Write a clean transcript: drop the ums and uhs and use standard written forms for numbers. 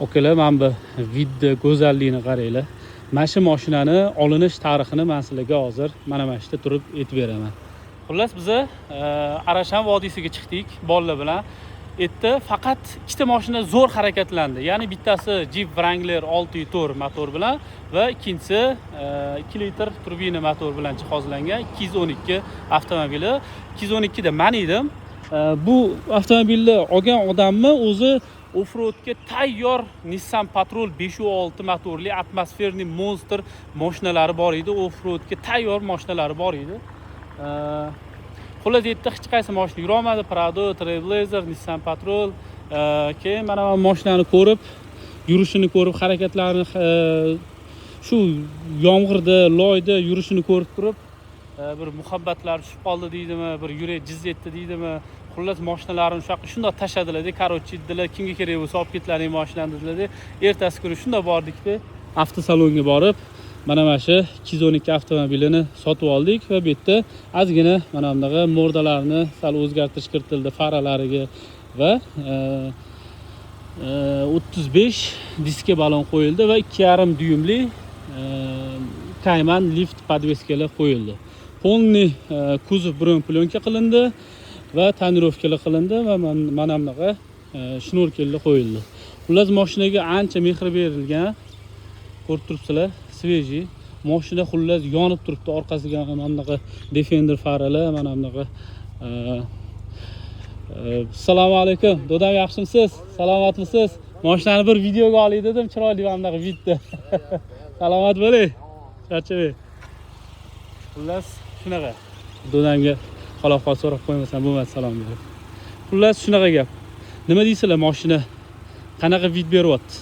Okalar, mana bu вид ni go'zalligini qaranglar. Mana shu mashinani olinish tarixini man sizlarga hozir mana shu yerda turib aytib beraman. Xullas, biza Arashan vodiysiga chiqdik bolalar bilan. Yerda faqat ikkita mashina zo'r harakatlandi, ya'ni bittasi Jeep Wrangler 6.4 motor bilan va ikkinchisi 2 litr turbina motor bilan jihozlangan 212 avtomobili. 212 da man edim. Bu avtomobilni olgan odamni o'zi offroadga tayyor Nissan Patrol 5.6 motorli атмосферный монстр mashinalari bor edi, offroadga tayyor mashinalari bor edi. Xullas, yerda hech qaysi mashina yurolmadi: Prado, Trailblazer, Nissan Patrol. Keyin mana bu mashinani ko'rib, yurishini ko'rib, harakatlarini, shu yomg'irda, loyda yurishini ko'rib turib, bir muhabbatlar tushib qoldi deydimi, bir yurak jiz etdi deydimi. Xullas, mashinalarini shu yoqqa shundoq tashladilarda, короче, dedilar, kimga kerak bo'lsa, olib ketlaring mashinani, dedilarda. Ertasi kuni shundoq bordikda, avtosalonga borib, mana shu 212 avtomobilini sotib oldik va bu yerda ozgina mana bunaqa морда larni sal o'zgartirish kiritildi faralariga va 35 diska balon qo'yildi va 2,5 dyumli Kayman lift подвеска lar qo'yildi. Полный kuzov бронеплёнка qilindi va тонировка lar qilindi va mana bunaqa shnorkellar qo'yildi. Xullas, mashinaga ancha mehr berilgan, ko'rib turibsizlar, свежий moshina. Xullas, yonib turibdi. Orqasiga mana bunaqa Defender faralar, mana bunaqa. Assalomu alaykum, dodam, yaxshimisiz, salomatmisiz? Moshinani bir videoga olay dedim, chiroyli mana bunaqa вид da. Salomat bo'ling, charchamang. Xullas, shunaqa, dodamga hol ahvol so'rab qo'ymasam bo'lmadi, salom berib. Xullas, shunaqa gap. Nima deysizlar, moshina qanaqa вид beryapti?